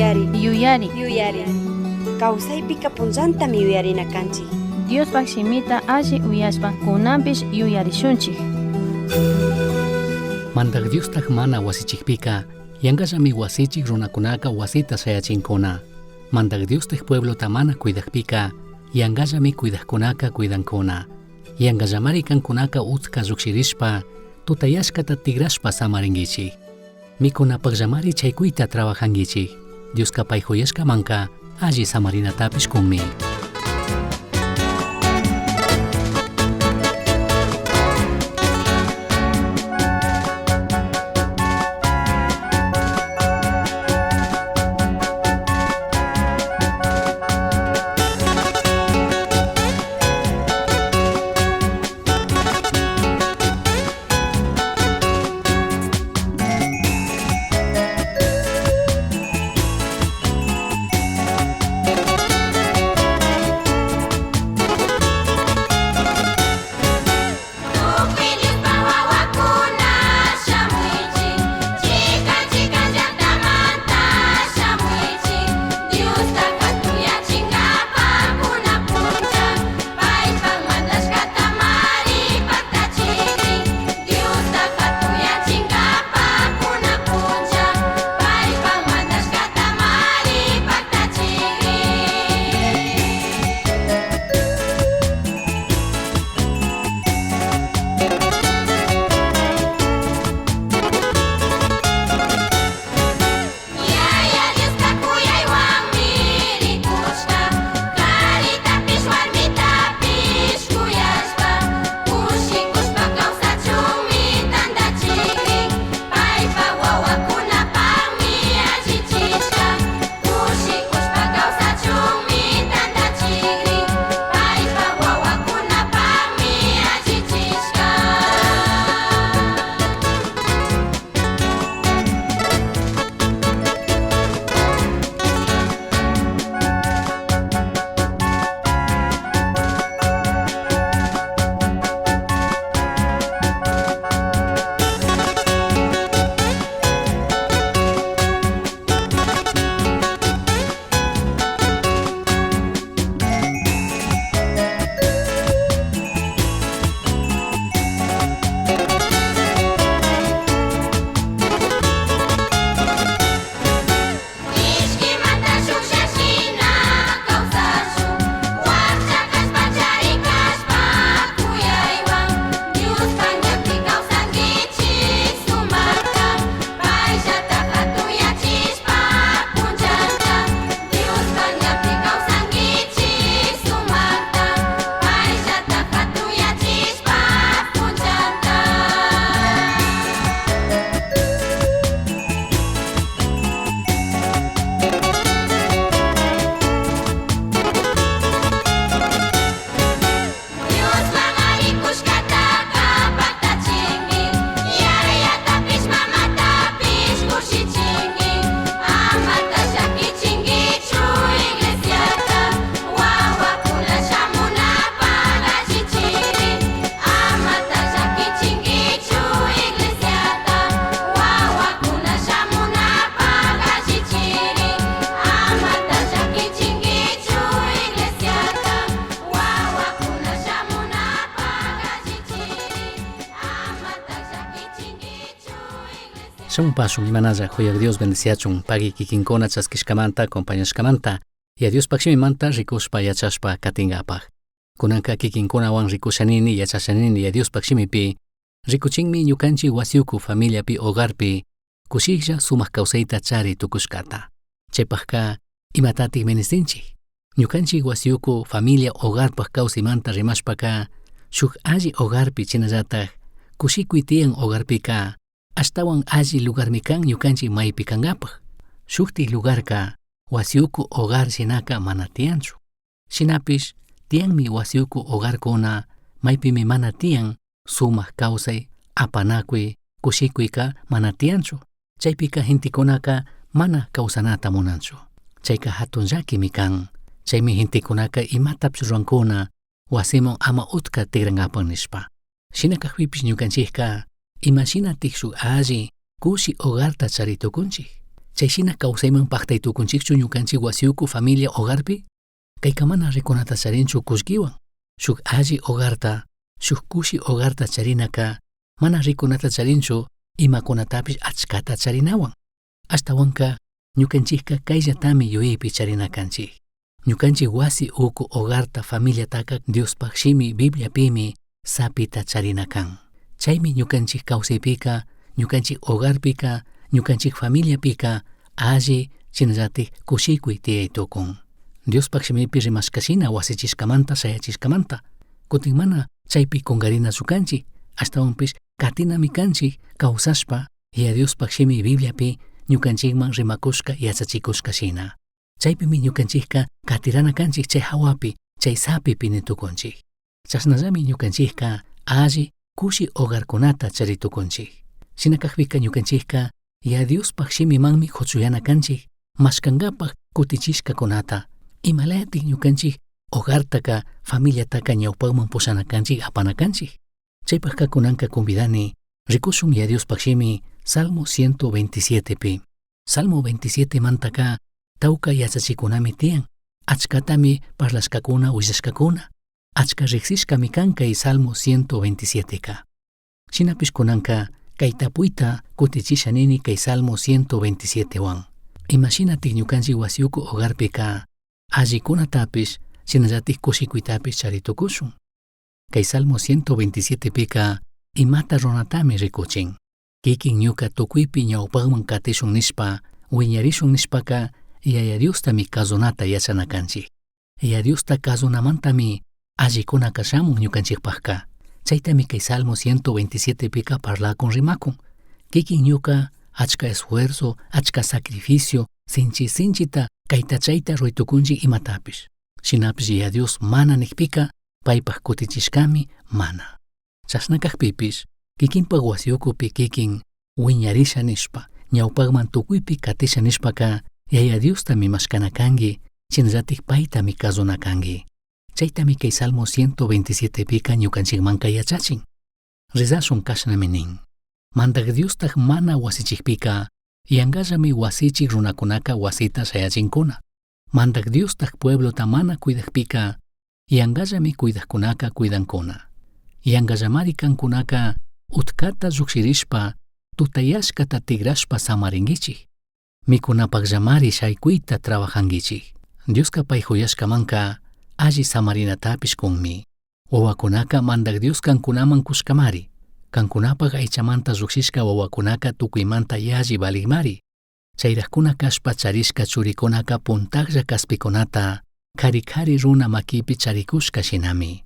Yuyari. Yuyari. Yuyari. Kawsaypika punllantami yuyarina kanchik. Diospaj shimita alli uyashpa kunanpish yuyarishunchik. Mandaj Diostaj mana huasichijpica, yangallami huasichij runacunaca huasita shayachincuna. Mandaj Diostaj pueblota mana cuidajpica, yangallami cuidajcunaca cuidancuna. Yangallamari cancunaca utca llujshirishpa, tutayashcata tigrashpa samaringuichij. Micunapajllamari chaicuita trabajanguichij. Diosca pai juyashcamanca alli samarinatapish cunmi. Tukuy Diospa wawakuna shamuychik, chikan chikan llaqtamanta shamuychik, Diosta hatuyachinkapak kunan puncha, paypak mandashkata mari paktachikrin. Diosta hatuyachinkapak kunan puncha, paypak mandashkata mari paktachikrin. Yaya Dioska kuyaywanmi rikushka, karitapish warmitapish kuyashpa, kushikushpa kawsachunmi tantachikrin, paypa wawakunapaqmi allichishka, kushikushpa kawsachunmi tantachikrin, paypa wawakunapaqmi allichishka. Mishkimanta shuk shashina kawsashun, wakcha kashpa charin kashpa kuyaywan, Diospa ñanpi kawsankichik sumakta, payllata hatuyachishpa punllanta, Diospa ñanpi kawsankichik sumakta, payllata hatuyachishpa punllanta. Diosman arikushkataka paktachinki, yayatapish mamatapish kushichinki, amata llakichinkichu iglesiata, wawakuna shamunapaq allichiri, amata llakichinkichu iglesiata, wawakuna shamunapaq allichiri, amata llakichinkichu iglesiata, wawakuna shamunapaq allichiri, amata llakichinkichu iglesiata. Shamupasun imanalla Juyaj Dios bendiciachun pagui kikinkuna chaskishkamanta acompañashkamanta Yaya Diospaj shimimanta rikushpa yachashpa katingapaj. Kunanka kikinkunawan rikushanini yachashanini Yaya Diospaj shimipi rikuchinmi ñukanchik wasiuku familiapi hogarpi kushiklla sumak kawsayta chari tukushkata. Chaypajka imatatik ministinchik? Ñukanchik wasiuku familia hogarpaj kawsaymanta rimashpaka shuk alli hogarpi chinallataj kushikuy tiyan hogarpika ashtawan alli lugarmi kan ñukanchik maypi kankapaj. Shuktik lugarka wasiuku hogar shinaka mana tiyanchu. Shinapish tiyanmi wasiuku hogarkuna maypimi mana tiyan sumak kawsay, apanakuy, kushikuyka mana tiyanchu. Chaypika gentekunaka mana kawsanata munanchu. Chayka hatun llakimi kan. Chaymi gentekunaka imatapish rurankuna wasiman ama utka tikrankapak nishpa. Shina kakpipish ñukanchikka imashinatik shuk alli kushi hogarta chari tukunchik. Chay shina kawsayman paktay tukunchikchu ñukanchik wasiuku familia hogarpi? Kayka mana rikunata charinchu kullkiwan. Shuk alli hogarta, shuk kushi hogarta charinaka mana rikunata charinchu imakunatapish achkata charinawan. Ashtawanka ñukanchikka kayllatami yuyaypi charina kanchik. Ñukanchik wasi uku hogarta familiataka Diospaj shimi Bibliapimi sapita charina kan. Chaymi ñukanchik kawsaypika, ñukanchik hogarpika, ñukanchik familiapika alli shinallatik kushikuy tiyay tukun. Diospaj shimipi rimashkashina wasichishkamanta shayachishkamanta. Kutin mana chaypi kunkarinachu kanchik, ashtawanpish katinami kanchik kawsashpa Yaya Diospaj shimi Bibliapi ñukanchikman rimakushka yachachikushka shina. Chaypimi ñukanchikka katirana kanchik chay hawapi, chay sapipi nitukunchik. Chashnallami ñukanchikka alli kushi hogarkunata charitukunchik. Shina kakpika ñukanchikka Yaya Diospaj shimimanmi huchuyana kanchik, mashkankapaj kutichishkakunata. Imalayatik ñukanchik hogartaka, familiataka ñawpakman pushana kanchik, apana kanchik. Chaypajka kunanka convidani, rikushun Yaya Diospaj shimi Salmo 127pi. Salmo 27 mantaka tawka yachachikunami tiyan, achkatami parlashkakuna willashkakuna, achka riksishkami kan kay Salmo 127ka. Shinapish kunanka kay tapuyta kutichisha nini kay Salmo 127wan. Imashinatik ñukanchik wasiuku hogarpika allikunatapish shinallatik kushikuytapish charitukushun. Kay Salmo 127pika imata runatami rikuchin. Kikin ñuka tukuypi ñawpakman katishun nishpa, wiñarishun nishpaka Yaya Diostami kazunata yachana kanchik. Yaya Diosta kazunamantami allikunaka shamun ñukanchikpakka. Chaytami kay Salmo 127pika parlakun rimakun. Kikin ñuka achka esfuerzo, achka sacrificio, sinchi sinchita kayta chayta ruraytukunchik imatapish. Shinapish Yaya Dios mana nikpika paypak kutichishkami mana. Chashna kakpipish kikinpak wasiyukupi kikin wiñarisha nishpa, ñawpakman tukuypi katisha nishpaka Yaya Diostami mashkana kanki, shinallatik paytami kazuna kanki. Chaytami kay Salmo 127pika ñukanchikmanka yachachin. Rezashun kashnami nin. Mandak Diostaj mana wasichikpika, yankallami wasichik runakunaka wasita shayachinkuna. Mandak Diostaj pueblota mana cuidakpika, yankallami cuidakkunaka cuidankuna. Yankallamari kankunaka utkata llukshirishpa, tutayashkata tigrashpa samarinkichik. Mikunapakllamari shaykuyta trabajankichik. Dioska pay huyashkamanka alli samarinatapish kunmi. Wawakunaka Mandak Dios kankunaman kushkamari. Kankunapak aychamanta llukshishka wawakunaka tukuymanta yalli valikmari. Chayrajkuna kashpa charishka churikunaka puntaklla kaspikunata kari kari runa makipi charikushka shinami.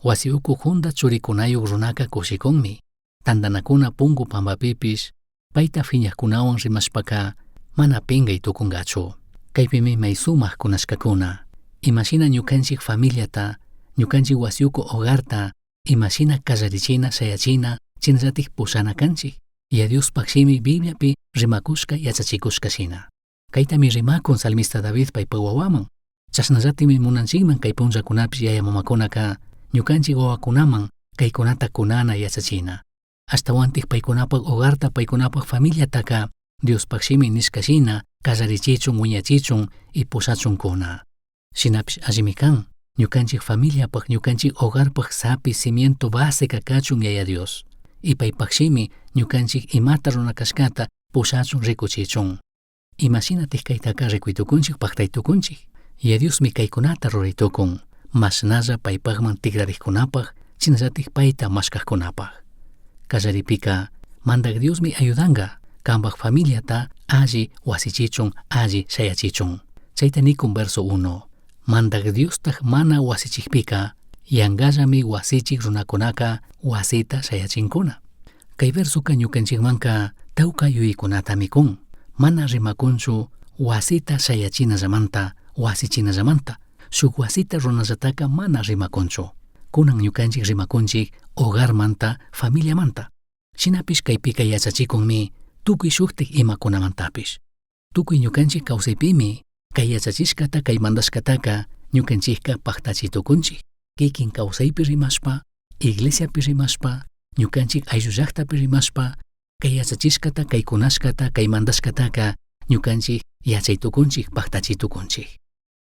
Wasi uku junda churikunayuk runaka kushikunmi. Tantanakuna pungu pampapipish payta phiñakkunawan rimashpaka mana pingay tukunkachu. Kaypimi may sumak kunashkakuna. Imashina ñukanchik familiata, ñukanchik wasiuku hogarta, imashina kallarichina, shayachina, shinallatik pushana kanchik. Yaya Diospaj shimi Bibliapi rimakushka yachachikushka shina. Kaytami rimakun salmista David paypa wawaman. Chashnallatikmi munanchikman kay punllakunapish yaya mamakunaka ñukanchik wawakunaman kaykunata kunana yachachina. Ashtawantik paykunapak hogarta, paykunapak familiataka Diospaj shimi nishka shina kallarichichun, wiñachichun y pushachunkuna. Shinapish allimi kan, ñukanchik familiapak, ñukanchik hogarpak sapi cimiento base kachun Yaya Dios. Y paypak shimi ñukanchik imata runa kashkata pushachun rikuchichun. Imashinatik kaytaka rikuytukunchik paktaytukunchik. Yaya Diosmi kaykunata ruraytukun, mashnalla paypakman tikrarikkunapaj, shinallatik payta mashkakkunapaj. Kallaripika, Mandak Diosmi ayudanka, kanpak familiata alli wasichichun, alli shayachichun. Chayta nikun verso 1. Mandak Diostaj mana wasichikpika, yankallami wasichik runakunaka wasita shayachinkuna. Kay versoka ñukanchikmanka tawka yuyaykunatami kun. Mana rimakunchu wasita shayachinallamanta, wasichinallamanta. Shuk wasita runallataka mana rimakunchu. Kunan ñukanchik rimakunchik hogarmanta, familiamanta. Shinapish kaypika yachachikunmi tukuy shuktik imakunamantapish. Tukuy ñukanchik kawsaypimi kay yachachishkata kay mandashkataka ñukanchikka paktachitukunchik. Kikin kawsaypi rimashpa, iglesiapi rimashpa, ñukanchik ayllu llaktapi rimashpa, kay yachachishkata, kay kunashkata, kay mandashkataka Ñukanchik yachay tukunchik, paktachi tukunchik.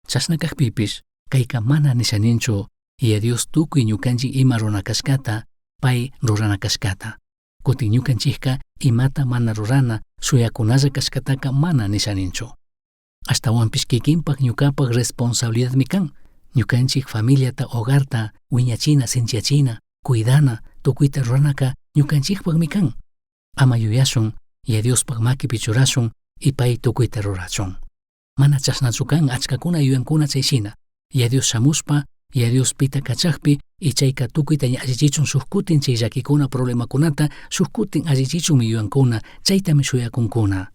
Chashna kajpipish kayka mana nisha ninchu Yaya Dios tukuy ñukanchik ima rurana kashkata pay rurana kashkata. Kutin ñukanchikka imata mana rurana shuyakunalla kashkataka mana nisha ninchu. Ashtahuanpish kikinpak ñukapak responsabilidadmi kan. Ñukanchik familiata, hogarta wiñachina, sinchiyachina, cuidana, tukuyta ruranaka ñukanchikpakmi kan. Ama yuyashun, Yaya Diospak makipi churashun y pay tukuyta rurachun. Mana chashnachu kan achkakuna yuyankuna chay shina. Yaya Dios shamushpa, Yaya Dios pita kachakpi y chayka tukuyta ña allichichun shuk kutin chay llakikuna problemakunata shuk kutin allichichunmi yuyankuna, chaytami shuyakunkuna.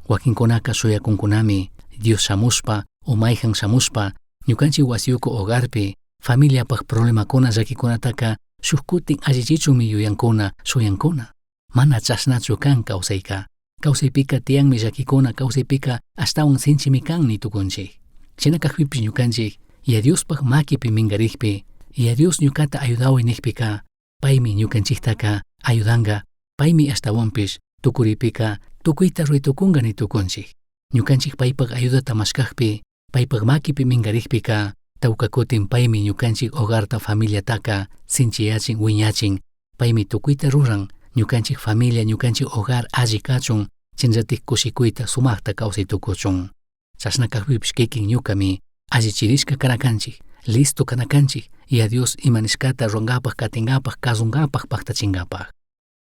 Wakinkunaka shuyakunkunami Dios shamushpa o mayhan shamushpa ñukanchik wasiyuku hogarpi familiapak problemakuna llakikunataka shuk kutin allichichunmi yuyankuna, shuyankuna. Mana chashnachu kan kawsayka. Kawsaypika tiyanmi llakikuna, kawsaypika ashtawan sinchimi kan ni tukunchik. Shina kakpipish ñukanchik Yaya Diospak makipi minkarikpi, Yaya Dios ñukata ayudaway nikpika, paymi ñukanchiktaka ayudanka, paymi ashtawanpish tukuripika tukuyta ruray tukunka ni tukunchik. Ñukanchik paypak ayudata mashkakpi, paypak makipi minkarikpika, tawka kutin paymi ñukanchik hogarta familiataka sinchiyachin, wiñachin, paymi tukuyta ruran, ñukanchik familia, ñukanchik hogar alli kachun, shinallatik kushikuyta sumakta kawsay tukuchun. Chashna kakpipish kikin ñukami allichirishka kana kanchik, listo kana kanchik, Yaya Dios ima nishkata rurankapak, katinkapak, kasunkapak, paktachinkapak.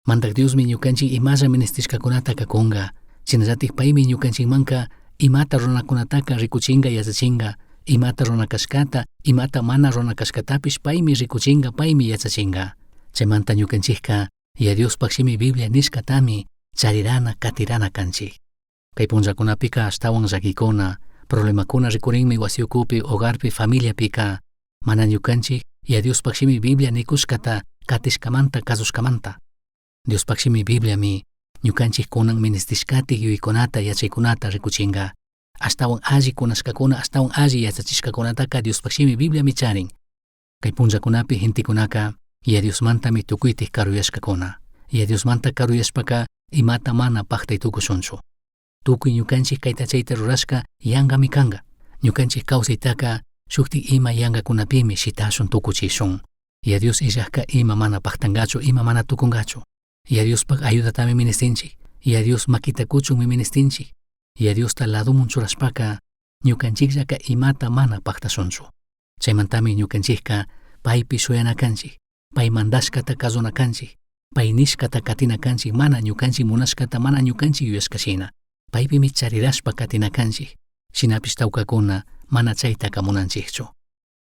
Mandak Diosmi ñukanchik imalla ministishkakunataka kunka, shinallatik paymi ñukanchikmanka imata ruranakunataka rikuchinka, yachachinka, imata rurana kashkata, imata mana rurana kashkatapish paymi rikuchinka, paymi yachachinka. Chaymanta ñukanchikka Yaya Diospak shimi Biblia nishkatami charirana, katirana kanchik. Kay punllakunapika ashtawan llakikuna, problemakuna rikurinmi wasiyukupi, hogarpi, familiapika, mana ñukanchik Yaya Diospak shimi Biblia nikushkata katishkamanta, kasushkamanta. Diospak shimi Bibliami ñukanchik kunan ministishkatik yuyaykunata, yachaykunata rikuchinka. Ashtawan alli kunashkakuna, ashtawan alli yachachishkakunataka Diospak shimi Bibliami charin. Kay punllakunapi gentekunaka Yaya Diosmantami tukuytik karuyashkakuna. Yaya Diosmanta karuyashpaka imata mana paktay tukushunchu. Tukuy ñukanchik kayta chayta rurashka yankami kanka. Ñukanchik kawsaytaka shuktik ima yankakunapimi shitashun tukuchishun. Yaya Dios illajka ima mana paktankachu, ima mana tukunkachu. Yaya Diospak ayudatami ministinchik. Yaya Dios makita kuchunmi ministinchik. Yaya Diosta ladomun churashpaka ñukanchikllaka imata mana paktashunchu. Chaymantami ñukanchikka paypi shuyana kanchik, pay mandashkata kasuna kanchik, pay nishkata katina kanchik, mana ñukanchik munashkata, mana ñukanchik yuyashka shina. Paypimi charirashpa katina kanchik. Shinapish tawkakuna mana chaytaka munanchikchu.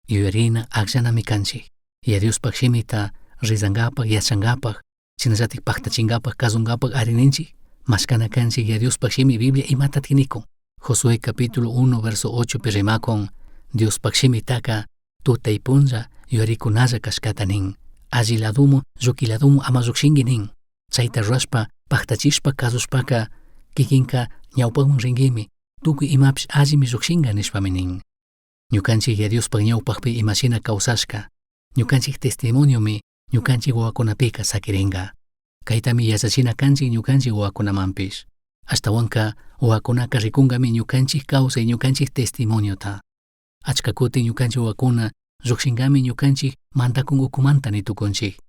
Yuyarina akllanami kanchik. Yaya Diospak shimita rezankapak, yachankapak, shinallatik paktachinkapak, kasunkapak arininchik. Mashkana kanchik Yaya Diospak shimi Biblia imata tinikun. Josué capítulo 1 verso 8 pi rimakun, Diospak shimitaka tutay punlla yuyarikunalla kashkata nin. Alli ladumu, lluki ladumu ama llukshinki nin. Chayta rurashpa, paktachishpa, kasushpaka, kikinka ñawpakman rinkimi, tukuy imapish allimi llukshinka nishpami nin. Ñukanchik Yaya Diospak ñawpakpi imashina kawsashka, ñukanchik testimoniomi ñukanchik wawakunapika sakirinka. Kaytami yachachina kanchik ñukanchik wawakunamanpish. Ashtawanka wawakunaka rikunkami ñukanchik kawsay, ñukanchik testimoniota. Achka kutin ñukanchik wawakuna llukshinkami ñukanchik mandakun ukumanta ni tukunchik.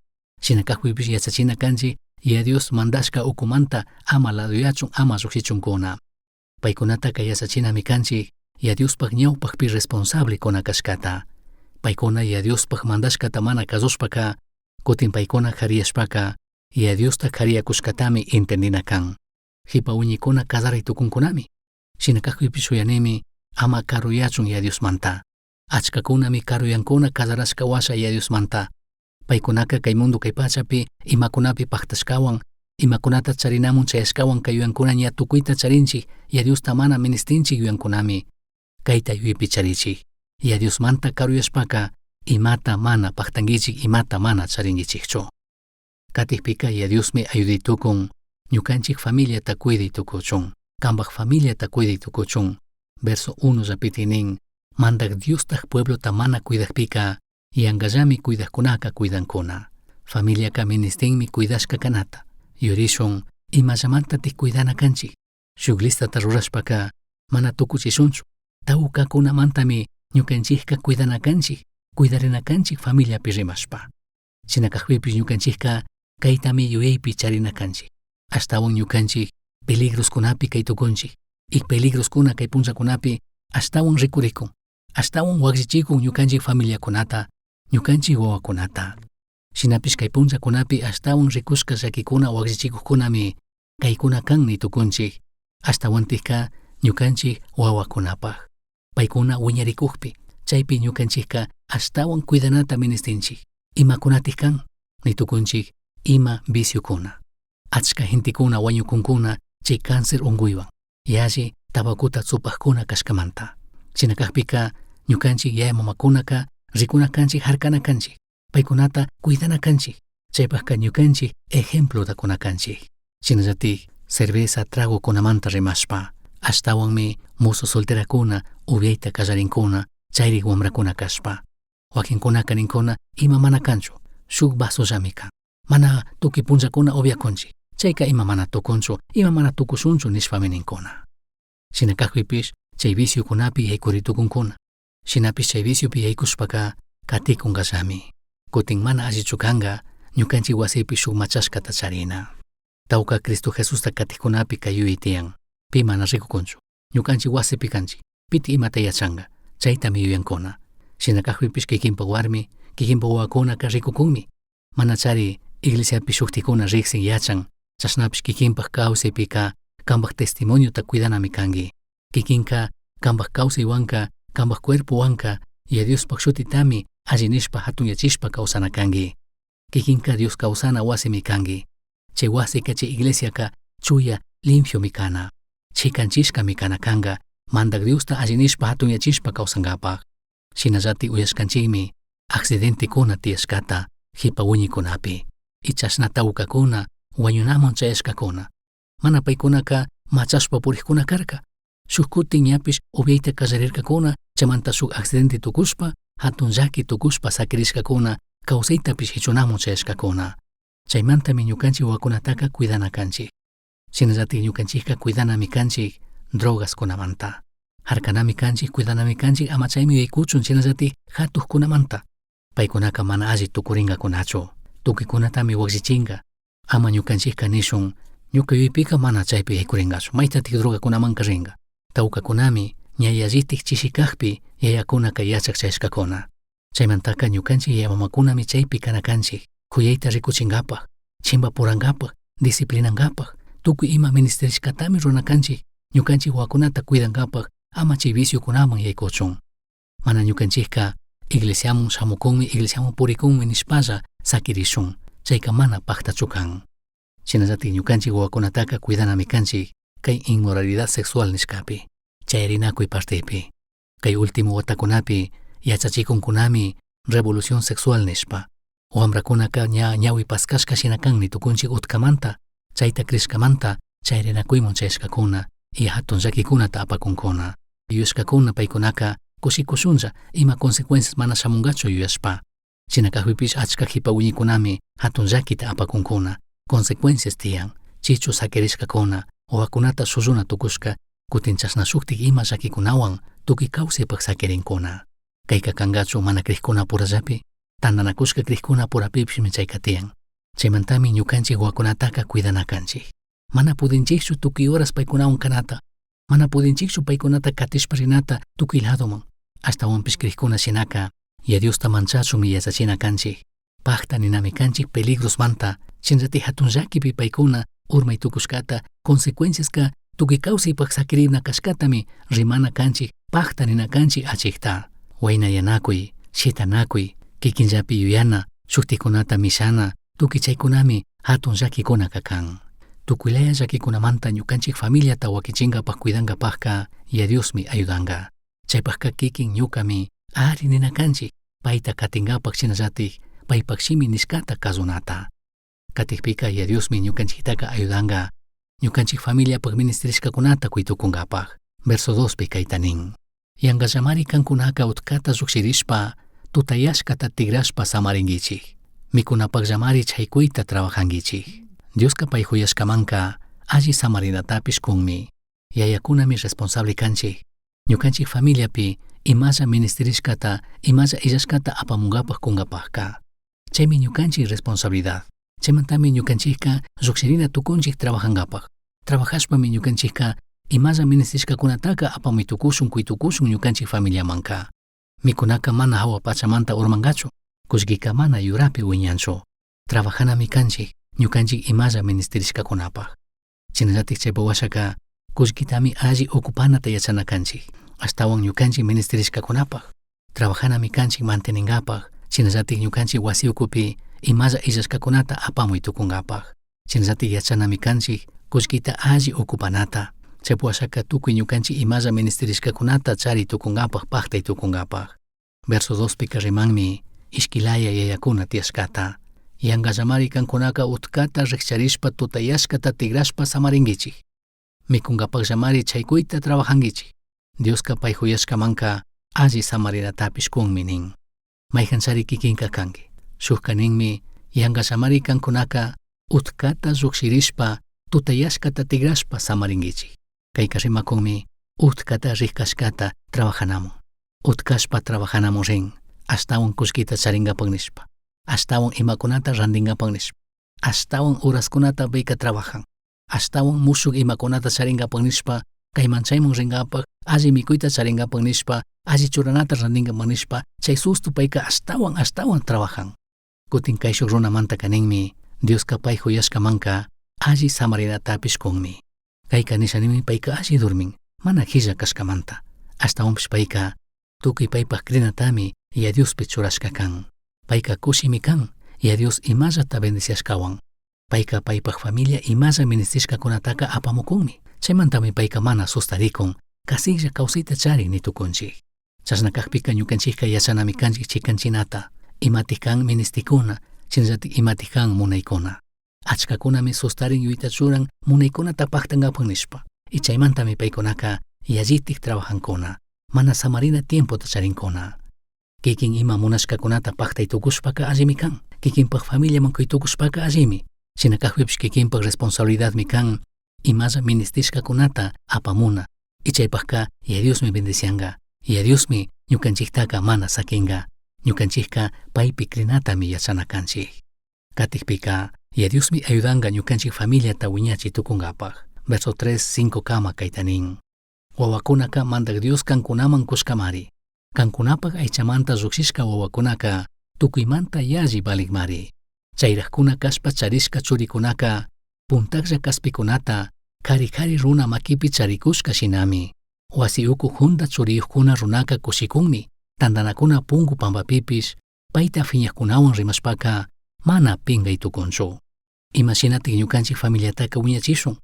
Shina kakpipish yachachina kanchik Yaya Dios mandashka ukumanta ama laduyachun, ama llukshichunkuna. Paykunataka yachachinami kanchik Yaya Diospak ñawpakpi responsable kuna kashkata. Paykuna Yaya Diospak mandashkata mana kasushpaka, kutin paykuna kariyashpaka, Yaya Diosta kariyakushkatami entendina kan. Jipa wiñikuna kasaray tukunkunami. Shina kakpipish shuyanimi ama karuyachun Yaya Diosmanta. Achkakunami karuyankuna kasarashka washa Yaya Diosmanta. Paykunaka kay mundo kay pachapi imakunapi paktashkawan, imakunata charinamun chayashkawan kay yuyankuna ña tukuyta charinchik, Yaya Diosta mana ministinchik yuyankunami. Kayta yuyaypi charichik. Yaya Diosmanta karuyashpaka imata mana paktankichik, imata mana charinkichikchu. Katikpika Yaya Diosmi ayuday tukun, ñukanchik familiata cuiday tukuchun, kanpak familiata cuiday tukuchun. Verso 1 llapiti nin, Mandak Diostaj pueblota mana cuidakpika, yankallami cuidakkunaka cuidankuna. Familiaka ministinmi cuidashka kanata. Yurishun, imallamantatik cuidana kanchik. Shuk listata rurashpaka mana tukuchishunchu. Tawkakunamantami ñukanchikka cuidana kanchik, cuidarina kanchik familiapi rimashpa. Shina kakpipish ñukanchikka kaytami yuyaypi charina kanchik. Ashtawan ñukanchik peligroskunapi kay tukunchik. Y peligroskuna kay punllakunapi ashtawan rikurikun. Ashtawan wakllichikun ñukanchik familiakunata, ñukanchik wawakunata. Shinapish kay punllakunapi ashtawan rikushka llakikuna wakllichikuqkunami kaykuna kan ni tukunchik. Ashtawantikka ñukanchik wawakunapaj. Paykuna wiñarikukpi, chaypi ñukanchikka ashtawan cuidanata ministinchik. Imakunatik kan? Ni tukunchik ima viciokuna. Achka gentekuna wañukunkuna chay cáncer unguywan. Yalli tabacuta tsupajkuna kashkamanta. Shina kakpika ñukanchik yaya mamakunaka rikuna kanchik harkana kanchik. Paykunata cuidana kanchik. Chaypajka ñukanchik ejemplota kuna kanchik. Shinallatik cerveza tragokunamanta rimashpa. Ashtawanmi mozo solterakuna upiayta kallarinkuna chayrik wamrakuna kashpa. Wakinkunaka ninkuna ima mana kanchu, shuk vasollami kan. Mana tukuy punllakuna upiakunchik. Chayka ima mana tukunchu, ima mana tukushunchu nishpami ninkuna. Shina kakpipish chay viciokunapi yaykuritukunkuna. Shinapish chay viciopi yaykushpaka katikunkallami. Kutin mana allichu kanka ñukanchik wasipi shuk machashkata charina. Tawka Cristo Jesusta katikkunapi kay yuyay tiyan. Pi mana rikukunchu. Ñukanchik wasipi kanchik. Piti imata yachanka. Chaytami yuyankuna. Shina kakpipish kikinpa warmi, kikinpa wawakunaka rikukunmi. Mana chari iglesiapi shuktikuna riksin yachan. Chashnapish kikinpak kawsaypika kanpak testimoniota cuidanami kanki. Kikinka kanpak kawsaywanka, kanpak cuerpowanka, Yaya Diospak shutitami alli nishpa hatunyachishpa kawsana kanki. Kikinka Dios kawsana wasimi kanki. Chay wasika chay iglesiaka chuya limpiomi kana. Chikanchishkami kana kanka, Mandak Diosta alli nishpa hatunyachishpa kawsankapak. Shinallatik uyashkanchikmi accidentekuna tiyashkata jipa wiñikunapi. Y chashna tawkakuna wañunaman chayashkakuna. Mana paykunaka machashpa purikkuna karka. Shuk kutin ñapish upiayta kallarirkakuna chaymanta shuk accidente tukushpa, hatun llaki tukushpa sakirishkakuna, kawsaytapish hichunamun chayashkakuna. Chaymantami ñukanchik wawakunataka cuidana kanchik. Shinallatik ñukanchikka cuidanami kanchik drogaskunamanta. Harkanami kanchik, cuidanami kanchik ama chaymi yaykuchun shinallatik hatukkunamanta. Paykunaka mana alli tukurinkakunachu. Tukuykunatami wakllichinka. Ama ñukanchikka nishun, ñuka yuyaypika mana chaypi yaykurinkachu, maytatik drogakunamanka rinka. Tawkakunami ña yallitik chishi kakpi yayakunaka yachak chayashkakuna. Chaymantaka ñukanchik yaya mamakunami chaypi kana kanchik, kuyayta rikuchinkapak, chimpapurankapak, disciplinankapak, tukuy ima ministerishkatami rurana kanchik, ñukanchik wawakunata cuidankapak, ama chay viciokunaman yaykuchun. Mana ñukanchikka iglesiaman shamukunmi, iglesiaman purikunmi nishpalla sakirishun, chayka mana paktachu kan. Shinallatik ñukanchik wawakunataka cuidanami kanchik kay inmoralidad sexual nishkapi, chayarinakuy partepi. Kay último watakunapi yachachikunkunami revolución sexual nishpa. Wamrakunaka ña ñawi paskashka shina kan ni tukunchik utkamanta, chayta crishkamanta chayrinakuyman chayashkakuna y hatun llakikunata apakunkuna. Yuyashkakuna paykunaka kushikushunlla ima consecuencias mana shamunkachu yuyashpa. Shina kakpipish achka jipa wiñikunami hatun llakita apakunkuna, consecuencias tiyan, chichu sakirishkakuna, wawakunata shulluna tukushka, kutin chashna shuktik ima llakikunawan tukuy kawsaypak sakirinkuna. Kayka kankachu mana crishkuna purallapi, tantanakushka crishkuna purapipishmi chayka tiyan. Chaymantami ñukanchik wawakunataka cuidana kanchik. Mana pudinchikchu tukuy horas paykunawan kanata, mana pudinchikchu paykunata katishpa rinata tukuy ladoman. Ashtawanpish crishkuna shinaka, Yaya Diosta manchachunmi yachachina kanchik. Pakta ninami kanchik peligrosmanta, shinallatik hatun llakipi paykuna urmay tukushkata, consecuenciaska tukuy kawsaypak sakirina kashkatami rimana kanchik, pakta nina kanchik achikta. Waynayanakuy, shitanakuy, kikinllapi yuyana, shuktikunata mishana, tukuy chaykunami hatun llakikunaka kan. Tukuylaya llakikunamanta ñukanchik familiata wakichinkapak cuidankapakka Yaya Diosmi ayudanka. Chaypakka kikin ñukami ari nina kanchik, payta katinkapak shinallatik paypak shimi nishkata kasunata. Katikpika Yaya Diosmi ñukanchiktaka ayudanka, ñukanchik familiapak ministerishkakunata kuytukunkapak. Verso 2 pi kayta nin. Yankallamari kankunaka utkata llukshirishpa, tutayashkata tigrashpa samarinkichik. Mikunapakllamari chaykuyta trabajankichik. Dioska pay huyashkamanka alli samarinatapish kunmi. Yayacunami responsable canchij. Ñucanchij familiapi imalla ministirishcata, imalla illashcata apamungapaj cungapajca. Chaymi ñucanchij responsabilidad. Chaymantami ñucanchijka llujshirina tucunchij trabajangapaj. Trabajashpami ñucanchijka imalla ministishcacunataca apamuy tucushun cuy tucushun ñucanchij familiamanca. Micunaka mana jahua pachamanta urmangachu, kullkika mana yurapi wiñanchu. Trabajanami canchij, ñucanchij imalla ministirishcacunapaj. Shinallatik chaypa washaka kullkitami alli ocupanata yachana canchij, ashtawan ñucanchij ministirishcacunapaj. Trabajanami canchij manteningapaj, shinallatik ñucanchij wasi ukupi imalla illashcacunata apamuy tucungapaj. Shinallatik yachanami canchij kullkita alli ocupanata. Chaypa washaka tukuy ñucanchij imalla ministirishcacunata chari tucungapaj paktay tucungapaj. Verso 2 pika rimanmi ishquilaya yayakuna tiyashkata. Yangallamari kankunaka utkata rikcharishpa tutayashkata tigrashpa samaringuichik. Mikungapajllamari chaykuyta trabajanguichik. Dioska pay huyashkamanka alli samarinatapish kunmi nin. Mayhanchari kikinka kanki. Shukka ninmi yangallamari kankunaka utkata llukshirishpa tutayashkata tigrashpa samaringuichik. Kayka rimakunmi utkata rikashkata trabajanamun. Utkashpa trabajanamun rin, ashtawan kullkita charingapak nishpa, ashtawan imakunata rantingapak nishpa, ashtawan horaskunata payka trabajan, ashtawan mushuk imakunata charingapak nishpa, kayman chayman ringapak, alli mikuyta charingapak nishpa, alli churanata rantingapak nishpa, chay susto payka ashtawan ashtawan trabajan. Kutin kayshuk runamantaka ninmi, Dioska pay huyashkamanka alli samarinatapish kunmi. Kayka nishanimi payka alli durmin, mana qilla kashkamanta, ashtawanpish payka tukuy paypaj crinatami Yaya Diospi churashka kan. Payka kushimi kan, Yaya Dios imallata bendiciashkawan. Payka paypaj familia imalla ministishkakunataka apamukunmi. Chaymantami payka mana sustarikun, kasiklla kawsayta charin ni tukunchik. Chashna kakpika ñukanchikka yachanami kanchik chikanchinata, imatik kan ministikuna, shinallatik imatik kan munaykuna. Achkakunami sustarin yuyta churan munaykunata paktankapak nishpa. Y chaymantami paykunaka yallitik trabajankuna, mana samarina tiempota charinkuna. Kikin ima munashkakunata paktay tukushpaka allimi kan, kikinpak familiaman kuy tukushpaka allimi. Shina kakpipish kikinpak responsabilidadmi kan imalla ministishkakunata apamuna. Y chaypajka Yaya Diosmi bendicianga, Yaya Diosmi ñukanchiktaka mana sakinga, ñukanchikka paypi crinatami yachana kanchik. Katikpika Yaya Diosmi ayudanga ñukanchik familiata wiñachi tukunkapaj. Verso 3, 5 kama kayta nin. Wawakunaka Mandak Dios kankunaman kushkamari. Kankunapak aychamanta llukshishka wawakunaka tukuymanta yalli valikmari. Chayrajkuna kashpa charishka churikunaka puntaklla kaspikunata kari kari runa makipi charikushka shinami. Wasi uku junda churiyukkuna runaka kushikunmi, tantanakuna pungu pampapipish, payta phiñakkunawan rimashpaka mana pingay tukunchu. Imashinatik ñukanchik familiataka wiñachishun,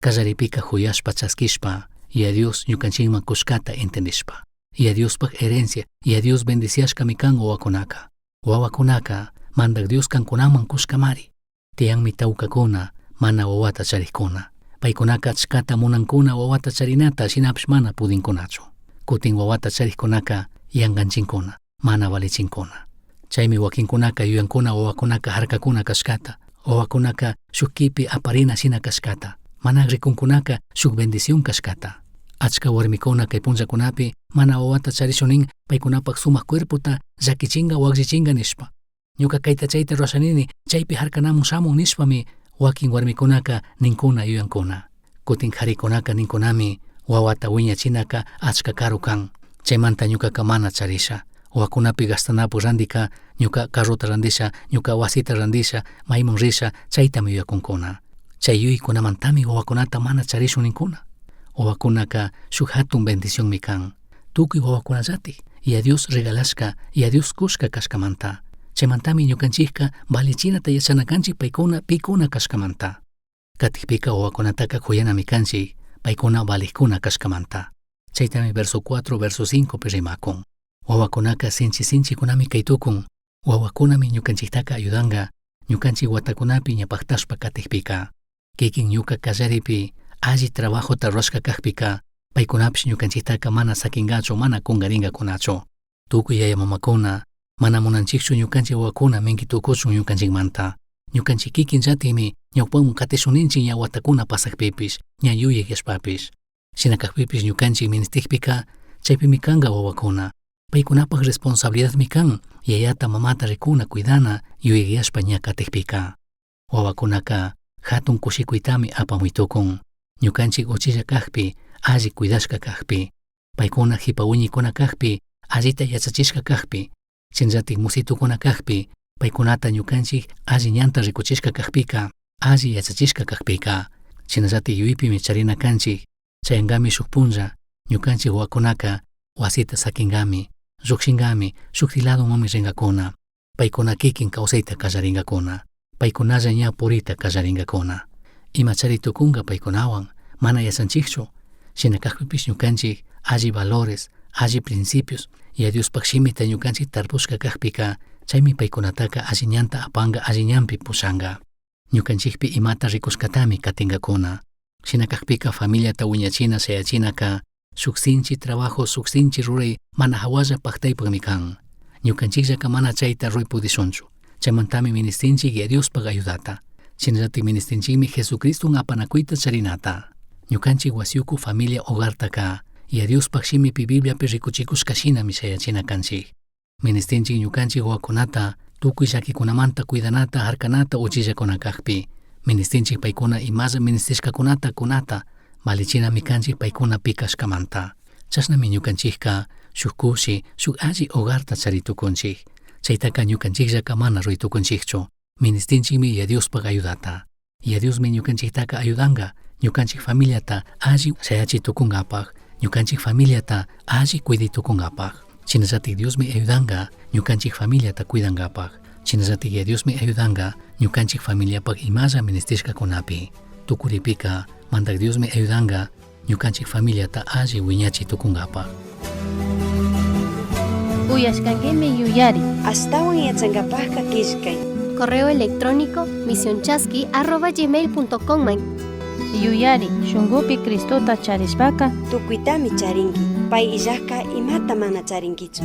kallaripika huyashpa chaskishpa, Yaya Dios ñukanchikman kushkata entendishpa. Yaya Diospaj herencia, Yaya Dios bendiciashkami kan wawakunaka. Wawakunaka Mandak Dios kankunaman kushkamari. Tiyanmi tawkakuna mana wawata charikkuna. Paykunaka achkata munankuna wawata charinata shinapish mana pudinkunachu. Kutin wawata charikkunaka yankanchinkuna, mana valichinkuna. Chaymi wakinkunaka yuyankuna wawakunaka harkakuna kashkata, wawakunaka shuk kipi aparina shina kashkata, mana rikunkunaka shuk bendición kashkata. Achka warmikuna kay punllakunapi mana wawata charishunin paykunapak sumak cuerpota llakichinga wakllichinga nishpa. Ñuka kayta chayta rurashanini chaypi harkanamun shamun nishpami wakin warmikunaka ninkuna yuyankuna. Kutin karikunaka ninkunami wawata wiñachinaka achka karu kan. Chaymanta ñukaka mana charisha. Wawakunapi gastanapu randika ñuka carrota randisha, ñuka wasita randisha, mayman risha, chaytami yuyakunkuna. Chay yuyaykunamantami wawakunata mana charishun ninkuna. Wawakunaka shuk hatun bendicionmi kan. Tukuy wawakunallatik, Yaya Dios regalashka, Yaya Dios kushka kashkamanta. Chaymantami ñukanchikka valichinata yachana kanchik paykuna pikuna kashkamanta. Katikpika wawakunataka kuyanami kanchik paykuna valikkuna kashkamanta. Chaytami verso 4, verso 5 pi rimakun. Wawakunaka sinchi sinchikunami kay tukun, wawakunami ñukanchiktaka ayudanka, ñukanchik watakunapi ñapaktashpa katikpika. Kikin ñuka kallaripi alli trabajota rurashka kakpika, paykunapish ñukanchiktaka mana sakinkachu, mana kunkarinkakunachu. Tukuy yaya mamakuna, mana munanchikchu ñukanchik wawakuna minki tukuchun ñukanchikmanta. Ñukanchik kikinllatikmi ñawpaman katishun ninchik ña watakuna pasakpipish, ña yuyayashpapish. Shina kakpipish ñukanchik ministikpika chaypimi kanka wawakuna. Paykunapak responsabilidadmi kan yayata mamata rikuna cuidana yuyayashpa ña katikpika. Wawakunaka hatun kushikuytami apamuy tukun. Ñukanchik uchilla kakpi, alli cuidashka kakpi. Paykuna hipa wiñaykuna kakpi, allita yachachishka kakpi. Shinallatik musitukuna kakpi, paykunata ñukanchik alli ñanta rikuchishka kakpika, alli yachachishka kakpika. Shinallatik yuypimi charina kanchik, chayankami shuk punlla, ñukanchik wawakunaka wasita sakinkami, llukshinkami, shukti ladomanmi rinkakuna. Paykuna kikin kawsayta kallarinkakuna. Paykunalla ña purita kallarinkakuna. Imachari tukunka paykunawan, mana yachanchikchu. Shina kakpipish ñukanchik alli valores, alli principios, Yaya Diospak shimita ñukanchik tarpushka kakpika, chaymi paykunataka alli ñanta apanka, alli ñanpi pushanka. Ñukanchikpi imata rikushkatami katinkakuna. Shina kakpika familiata wiñachina shayachinaka shuk sinchi trabajo, shuk sinchi ruray mana hawalla paktaypakmi kan. Ñukanchikllaka mana chayta ruray pudishunchu. Chaymantami ministinchik Yaya Diospak ayudata. Shinallatik ministinchikmi Jesucristo apanakuyta charinata. Ñukanchik wasiyuku familia hogartaka Yaya Diospak shimipi Bibliapi rikuchikushka shinami shayachina kanchik. Ministinchik ñukanchik wawakunata tukuy llakikunamanta cuidanata harkanata uchillakuna kakpi. Ministinchik paykuna imalla ministishkakunata kunata valichinami kanchik paykuna pi kashkamanta. Chashnami ñukanchikka shuk kushi, shuk alli hogarta chari tukunchik. Chaytaka ñukanchikllaka mana ruray tukunchikchu. Ministinchikmi Yaya Diospak ayudata. Yaya Diosmi ñukanchiktaka ayudanka ñukanchik familiata alli shayachi tukunkapak, ñukanchik familiata alli cuiday tukunkapak. Shinallatik Diosmi ayudanka ñukanchik familiata cuidankapak. Shinallatik Yaya Diosmi ayudanka ñukanchik familiapak imalla ministishkakunapi. Tukuripika Mandak Diosmi ayudanka ñukanchik familiata alli wiñachi tukunkapak. Uyashkankimi yuyari. Ashtawan yachankapakka killkay. Correo electrónico misionchasqui@gmail.com man. Yuyari, shunkupi Cristota charishpaka Tukuytami charinki. Pay illajka imata mana charinkichu.